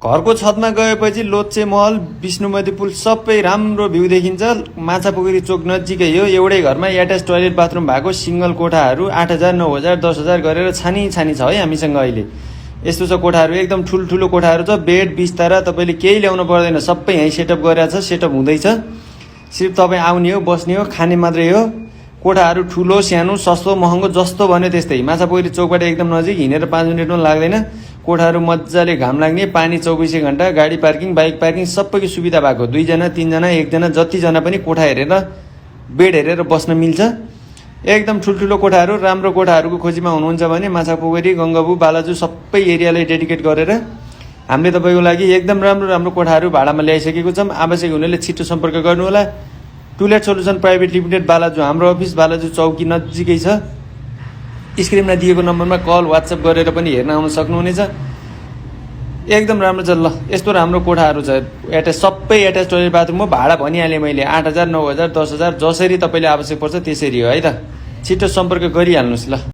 घरको छतमा गएपछि लोच्छे महल विष्णुमती पुल सबै राम्रो भ्यू देखिन्छ। माछापोखरी चोक नजिकै हो। एउटै घरमा एट्याच टोयलेट बाथरुम भएको सिङ्गल कोठाहरू 8,000 9,000 10,000 गरेर छानी छ है हामीसँग अहिले। यस्तो छ कोठाहरू, एकदम ठुल्ठुलो कोठाहरू छ। बेड बिस्तारा तपाईँले केही ल्याउनु पर्दैन, सबै यहीँ सेटअप गरेर छ, सेटअप हुँदैछ। सिर्फ तपाईँ आउने हो, बस्ने हो, खाने मात्रै हो। कोठाहरू ठुलो सानो सस्तो महँगो जस्तो भन्यो त्यस्तै। माछापोखरी चोकबाट एकदम नजिक, हिँडेर 5 मिनट पनि लाग्दैन। कोठाहरू मजाले घाम लाग्ने, पानी 24 घण्टा, गाडी पार्किङ बाइक पार्किङ सबैको सुविधा भएको। 2 जना 3 जना 1 जना जतिजना पनि कोठा हेरेर बेड हेरेर बस्न मिल्छ। एकदम ठुल्ठुलो कोठाहरू, राम्रो कोठाहरूको खोजीमा हुनुहुन्छ भने माछापोखरी गङ्गाबु बालाजु सबै एरियालाई डेडिकेट गरेर हामीले तपाईँको लागि एकदम राम्रो राम्रो कोठाहरू भाडामा ल्याइसकेको छौँ। आवश्यक हुनेले छिटो सम्पर्क गर्नुहोला। To let solution private limited Balaju हाम्रो अफिस बालाजु चौकी नजिकै छ। स्क्रिनमा दिएको नम्बरमा कल वाट्सएप गरेर पनि हेर्न आउन सक्नुहुनेछ। एकदम राम्रो छ। ल यस्तो राम्रो कोठाहरू छ, सबै एट्याच टोयलेट बाथरुम हो। भाडा भनिहालेँ मैले, 8,000 9,000 10,000 जसरी तपाईँले आवश्यक पर्छ त्यसरी हो है त। छिटो सम्पर्क गरिहाल्नुहोस् ल।